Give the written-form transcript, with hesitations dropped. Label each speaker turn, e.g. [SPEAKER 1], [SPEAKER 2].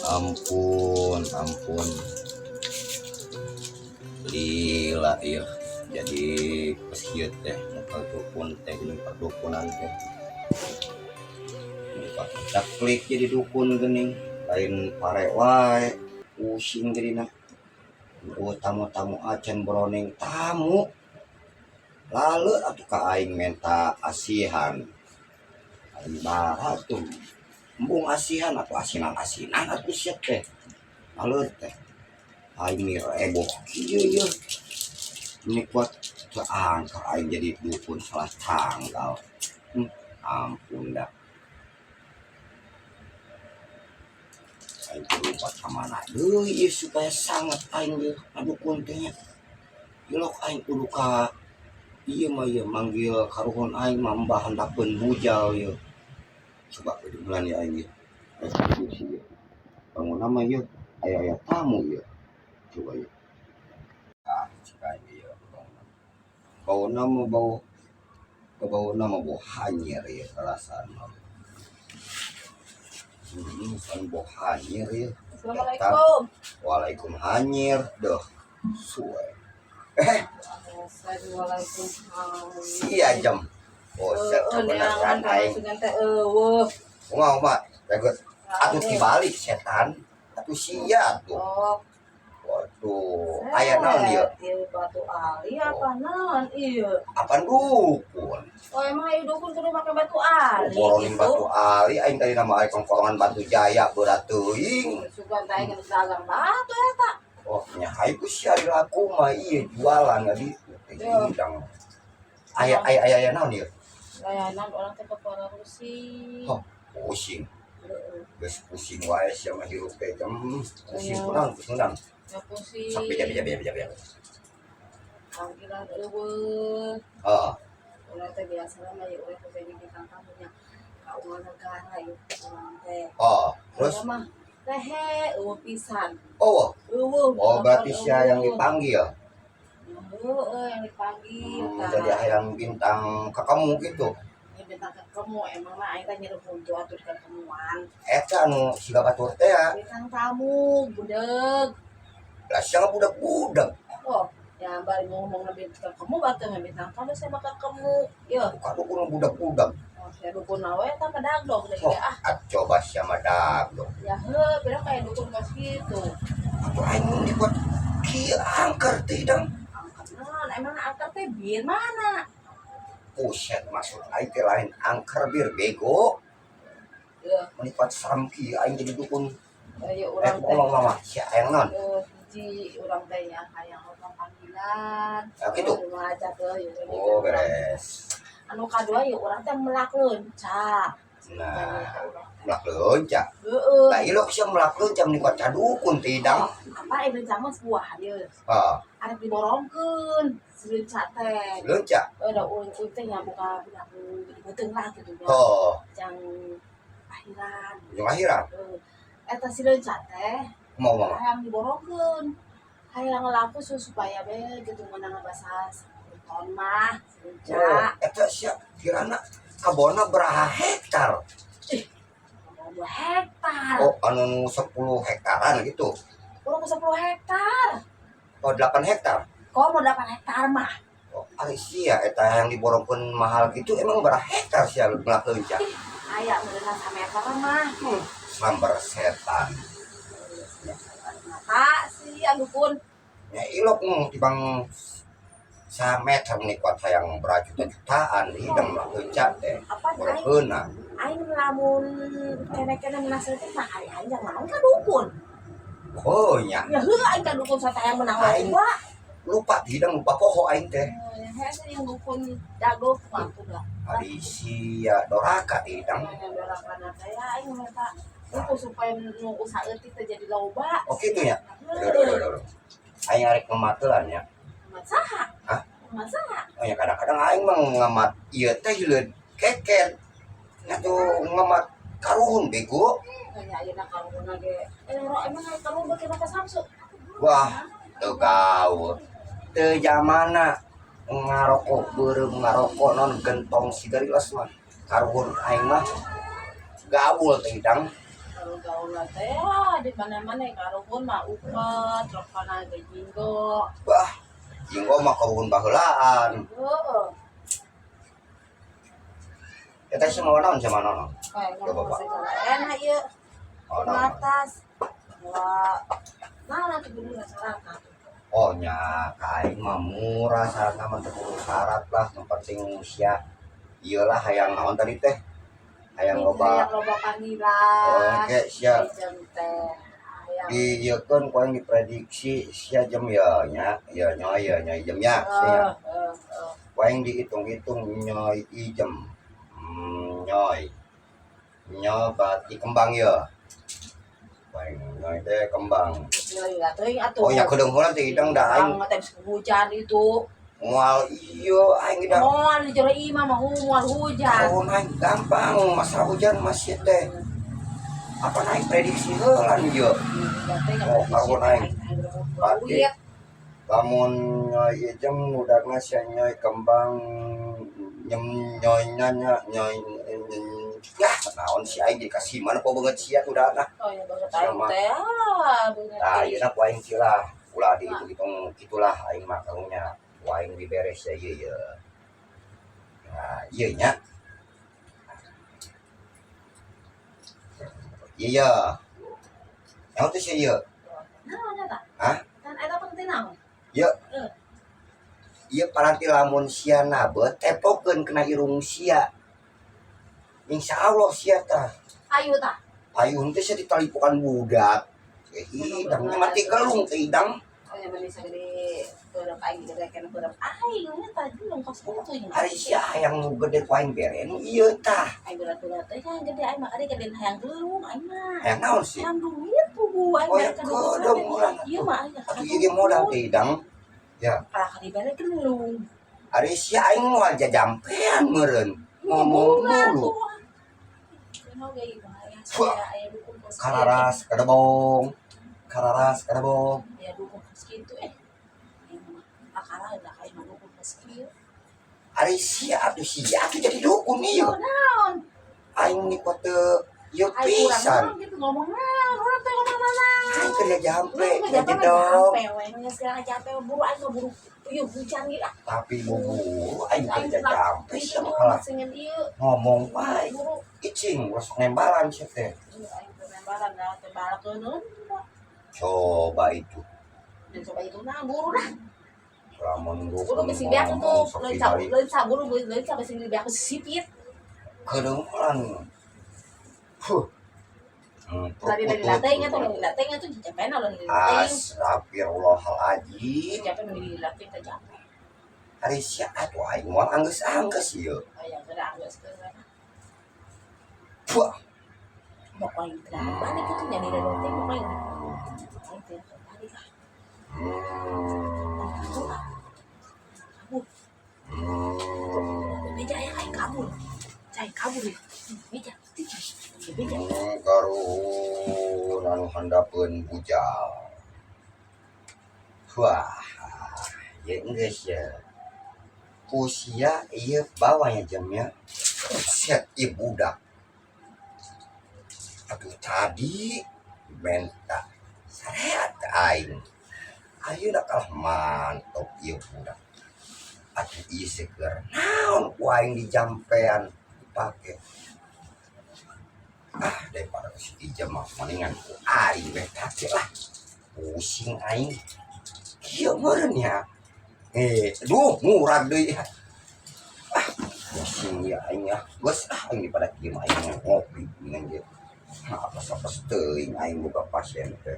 [SPEAKER 1] Ampun, ampun. Lila iya. Jadi peskieu teh muka dukun teh geuning perdukunan teh. Muka caklik jadi dukun geuning, lain pare wae. Pusing jadina. Oh, tamu-tamu acan boroning tamu. Lalu atuh ka aing menta asihan. Aing bara tuh. Embung asihan atau asinan-asinan atuh sia teh. Lalu teh. Aing nih reboh kieu yeuh. Ini kuat teu angker aing jadi dukun salah tanggal. Ampun dah. Aing kudu buat ka mana deui ieu supaya sangat aing ieu ngadukun teh nya. Ilok aing kudu ka ieu mah ieu manggil karuhun aing mah mbah handapeun bujal ieu. Coba di bulan ya aing ieu. Aing diskusi ieu. Bangun nama ieu aya-aya tamu ieu. Coba ieu. Ah, cik aing ieu bau nama bau bau nama bau hanyir ieu perasaan mah. San bau hanyir ieu.
[SPEAKER 2] Assalamualaikum.
[SPEAKER 1] Waalaikum hanyir deh. Suwe.
[SPEAKER 2] Assalamualaikum.
[SPEAKER 1] Sia jam. Oh, set kebenaran aing.
[SPEAKER 2] Sugan teh eueuh.
[SPEAKER 1] Kumaha mah? Jago atuh dibalik setan. Atuh sia tuh.
[SPEAKER 2] Oh,
[SPEAKER 1] Waduh, aya naon ieu?
[SPEAKER 2] Ieu batu ali apa naon ieu?
[SPEAKER 1] Apaan dukun?
[SPEAKER 2] Oh, emang ayo dukun kudu make batu ali.
[SPEAKER 1] Boroning
[SPEAKER 2] gitu.
[SPEAKER 1] Batu ali aing tadi nama aing kongkorongan Batu Jaya berat teuing.
[SPEAKER 2] Sugan teh aing geus dagang batu eta.
[SPEAKER 1] Oh, nya hayu ku sia laku mah ieu jualan ngadi teh
[SPEAKER 2] Yo.
[SPEAKER 1] hidang. Aya aya aya aya naon ieu?
[SPEAKER 2] Layanan orang teh kepala pusing.
[SPEAKER 1] Oh, pusing.
[SPEAKER 2] Heeh.
[SPEAKER 1] Geus pusing wae sia mah hirup teh. Pusing
[SPEAKER 2] Iya.
[SPEAKER 1] kunaon pusing naon?
[SPEAKER 2] Ya pusing.
[SPEAKER 1] Sok bija bija bija bija bija.
[SPEAKER 2] Panggilan eueuh.
[SPEAKER 1] Heeh.
[SPEAKER 2] Urang teh biasana mah ya urang teh jadi bintang tamunya kaungan negara ieu urang teh.
[SPEAKER 1] Oh, terus
[SPEAKER 2] Urang mah lehe eueuh pisan.
[SPEAKER 1] oh,
[SPEAKER 2] Eueuh.
[SPEAKER 1] oh berarti sia yang dipanggil.
[SPEAKER 2] Heeh, yang dipanggil.
[SPEAKER 1] Jadi hayang bintang ke kamu gitu.
[SPEAKER 2] Ya bintang ketemu emang mah aing teh nyeru huntu atuh di ketemuan.
[SPEAKER 1] Eta anu siga batur teh ya.
[SPEAKER 2] Bintang tamu budeg.
[SPEAKER 1] Lah sia budak-budak.
[SPEAKER 2] Oh, ya bari ngomong lebih ketemu batu mah bintang tamu saya bakal ketemu. Yo,
[SPEAKER 1] Bukan dukun budak-budak.
[SPEAKER 2] oh, saya dukun awe eta mah dagdog deui
[SPEAKER 1] Oh,
[SPEAKER 2] ah.
[SPEAKER 1] ah, coba sia mah dagdog.
[SPEAKER 2] Ya heuh, beda kayak dukun kos gitu.
[SPEAKER 1] Atuh aing mun dibuat kieu angker teh dang.
[SPEAKER 2] Angkat naon emang angkat teh bir mana?
[SPEAKER 1] Buset, maksud aing teh lain angker bir bego.
[SPEAKER 2] Yo,
[SPEAKER 1] Menipat serem kieu aing jadi dukun.
[SPEAKER 2] ayo
[SPEAKER 1] Eh,
[SPEAKER 2] urang teh.
[SPEAKER 1] ngomong mama, sia hayang naon?
[SPEAKER 2] Hiji urang teh ya hayang urang panggilan.
[SPEAKER 1] Ya, gitu.
[SPEAKER 2] Aja ke
[SPEAKER 1] Oh, beres.
[SPEAKER 2] Anu kadua ya urang teh melak leunca.
[SPEAKER 1] Nah, melak leunca.
[SPEAKER 2] Heeh.
[SPEAKER 1] Lah ilok sia melak leunca menipat cadukun teh dang.
[SPEAKER 2] Apa ieu leunca mah sebuah ieu.
[SPEAKER 1] Ah,
[SPEAKER 2] Arek diborongkeun si leunca teh.
[SPEAKER 1] Leunca.
[SPEAKER 2] Ada urang teh nya buka budak beuteung lah gitu nya.
[SPEAKER 1] Oh,
[SPEAKER 2] Jang akhiran.
[SPEAKER 1] Ujung akhiran.
[SPEAKER 2] Heeh. Eta si leunca teh
[SPEAKER 1] Mau mama.
[SPEAKER 2] Hayang diborongkeun. Hayang ngelaku supaya be gitu menang bahasa 10 ton mah si leunca.
[SPEAKER 1] Oh, eta sia kirana kabona beraha hektar?
[SPEAKER 2] Mau 2 hektar.
[SPEAKER 1] Oh, anu 10 hektaran gitu.
[SPEAKER 2] Urang 10 hektar.
[SPEAKER 1] Oh, 8 hektar.
[SPEAKER 2] Kok mau 8 hektar mah?
[SPEAKER 1] Oh, ari sia eta yang diborongkeun mahal gitu emang berapa hektar sia melak leunca?
[SPEAKER 2] Aya meureunna sameter mah.
[SPEAKER 1] Sambar setan.
[SPEAKER 2] Mata si anu pun.
[SPEAKER 1] Ya ilok tibang sameter nih kuat hayang berajuta-jutaan hidang melak leunca teh.
[SPEAKER 2] Apa aing
[SPEAKER 1] Borongkeunna.
[SPEAKER 2] Aing lamun kene-kene menang teh mah ari aing yang naon ka dukun.
[SPEAKER 1] Oh nya.
[SPEAKER 2] Ya heuh aing ka dukun sata yang menang
[SPEAKER 1] Aing
[SPEAKER 2] loba.
[SPEAKER 1] Lupa hidang lupa poho aing teh.
[SPEAKER 2] Hese yang dukun jago kumaha dah.
[SPEAKER 1] Ari sia doraka hidang.
[SPEAKER 2] Yang dorakana teh aing minta dukun supaya nu saeutik teh jadi loba.
[SPEAKER 1] Oh kitu nya. Aduh, aduh, aduh, aduh. Aing arek ngematelan ya.
[SPEAKER 2] Ngemat saha?
[SPEAKER 1] Hah?
[SPEAKER 2] Ngemat saha?
[SPEAKER 1] Oh ya kadang-kadang aing mah ngemat ieu teh hileud keket. Nya tuh ngemat karuhun bego.
[SPEAKER 2] Kayaknya ayeuna karuhunna ge. Eh, ro emang aya karuhun beuki make Samsu.
[SPEAKER 1] Wah, teu gaul. Teu jamana ngarokok beureum ngarokok non gentong sigariles mah. Karuhun aing mah gaul teh hidang.
[SPEAKER 2] Gaul-gaul teh ya, di mana-mana ya karuhun mah upat, rokona ge jinggo.
[SPEAKER 1] Bah, jinggo mah karuhun baheulaan.
[SPEAKER 2] Heeh.
[SPEAKER 1] Eta semua naon sama naon?
[SPEAKER 2] Kayak
[SPEAKER 1] Coba, Pak.
[SPEAKER 2] segala enak ieu.
[SPEAKER 1] Oh, naon?
[SPEAKER 2] Atas. Wah. Nah, nanti dulu syarat.
[SPEAKER 1] Oh nya, ka aing mah murah syaratna mah teu kudu syarat lah, nu penting sia ieu lah hayang naon tadi teh? Hayang loba.
[SPEAKER 2] Hayang loba panggilan.
[SPEAKER 1] Oke, siap.
[SPEAKER 2] Ijem teh. Hayang.
[SPEAKER 1] Diieukeun ku aing diprediksi sia jem ya nya, ya nyoy ya nyoy jem ya, sia.
[SPEAKER 2] Heeh, heeh.
[SPEAKER 1] Ku aing dihitung-hitung nyoy ijem. Nyoy. Nyoy berarti kembang ya. Ku aing nyoy teh kembang.
[SPEAKER 2] Gila teuing atuh.
[SPEAKER 1] Oh ya kedeung heula teh idang da aing
[SPEAKER 2] Bang teh bisa hujan itu.
[SPEAKER 1] Moal ieu aing da.
[SPEAKER 2] Moal di jero imah mah moal hujan.
[SPEAKER 1] Oh, aing gampang masalah hujan masih teh. Apa naik prediksi heula ieu. Oh, karuhun aing. Berarti lamun nyoy ijem udakna sia nyoy kembang nyem nyoy nya nyoy ya naon si aing dikasih mana po banget sia udahna.
[SPEAKER 2] Oh ya banget aing
[SPEAKER 1] Sama.
[SPEAKER 2] teh ah beungeut.
[SPEAKER 1] Nah, ieu na ku aing sila ulah dihitung-hitung gitulah aing mah karunya. Ku aing diberes ya ieu ya. Nah, ieu nya. Ieu ya. Naon teh sia ieu?
[SPEAKER 2] Naon eta?
[SPEAKER 1] Hah?
[SPEAKER 2] Kan eta penting naon?
[SPEAKER 1] Ieu.
[SPEAKER 2] Eh.
[SPEAKER 1] Ieu paranti lamun sia nabeut tepokeun kena irung sia. Insya Allah sia tah.
[SPEAKER 2] Ayo tah.
[SPEAKER 1] Ayun teh sia ditalipukan budak. Eh, hidang mati gelung teh hidang.
[SPEAKER 2] Oh ya beli sagede beureum aing gede kana beureum aing nya tadi dong kos kitu nya.
[SPEAKER 1] Ari sia hayang nu gede ku aing bere nu ieu tah.
[SPEAKER 2] Aing berat-berat teh kan gede aing mah kade gede hayang gelung aing mah.
[SPEAKER 1] Hayang naon sih?
[SPEAKER 2] Hayang duit pugu aing
[SPEAKER 1] Oh ya
[SPEAKER 2] bere ka dukun.
[SPEAKER 1] kedeung urang.
[SPEAKER 2] Ieu mah aing
[SPEAKER 1] Atuh ieu ge modal teh hidang. Ya.
[SPEAKER 2] Kalah ka dibere gelung.
[SPEAKER 1] Ari sia aing moal jajampean meureun. Ngomong mulu. Wah. Kararas kadebong. Kararas kadebong.
[SPEAKER 2] Ya dukun kos kitu eh. Aing mah akara da aing mah dukun kos kieu.
[SPEAKER 1] Ari sia atuh jadi dukun ieu.
[SPEAKER 2] Oh, naon?
[SPEAKER 1] Aing ni teu ieu
[SPEAKER 2] Aing kurang
[SPEAKER 1] pisan.
[SPEAKER 2] naon gitu ngomong naon, urang teh ngomong naon.
[SPEAKER 1] Aing keur jampe,
[SPEAKER 2] Urang mah jampe
[SPEAKER 1] jedong.
[SPEAKER 2] jampe we, geus sekarang jampe buru aing mah buru ieu hujan ieu ah.
[SPEAKER 1] Tapi bubur aing
[SPEAKER 2] Aing
[SPEAKER 1] kerja jampe sia mah kalah
[SPEAKER 2] singen ieu
[SPEAKER 1] ngomong wae.
[SPEAKER 2] buru.
[SPEAKER 1] Icing ulah sok nembalan sia teh.
[SPEAKER 2] Ieu aing teh nembalan dah teh balakeun.
[SPEAKER 1] Coba itu.
[SPEAKER 2] Dan coba itu nah buru dah.
[SPEAKER 1] Lamun
[SPEAKER 2] Buru
[SPEAKER 1] dukun
[SPEAKER 2] bisi beak
[SPEAKER 1] ngomong
[SPEAKER 2] tuh,
[SPEAKER 1] sok
[SPEAKER 2] lain sa
[SPEAKER 1] tingali
[SPEAKER 2] lain sa buru lain sa bisi beak sipit.
[SPEAKER 1] kedeungan. Huh.
[SPEAKER 2] Tadi dari lateng atau dari lateng itu jampe na dari lateng.
[SPEAKER 1] Astagfirullahaladzim.
[SPEAKER 2] Jampe nu di lateng teh jampe.
[SPEAKER 1] Ari sia atuh aing moal anggeus-anggeus ieu.
[SPEAKER 2] Aya geura geus geura.
[SPEAKER 1] Wah,
[SPEAKER 2] Mau aing teh balik itu nya di lateng mau aing. Aing teh balik ah. Kabur ah. Kabur. Beja ya aing kabur. Cai kabur ya. Beja. Beja.
[SPEAKER 1] Karuhun anu handapeun bujal. Wah, ieu geus ya. Ku sia ieu bawanya jamnya. Buset, ieu budak. Aduh tadi menta sareat aing. Ayeuna kalah mantap ieu budak. Atuh ieu seger naon ku aing dijampean dipake. Ah, daripada si Ijam mah mendingan ku aing we pake lah. Pusing aing. Kieu meureun nya. Eh, duh murag deui. Ah, pusing ya aing ah. Geus ah aing daripada kieu mah aing ngopi mendingan ge. Apes-apes teuing aing boga pasien teh.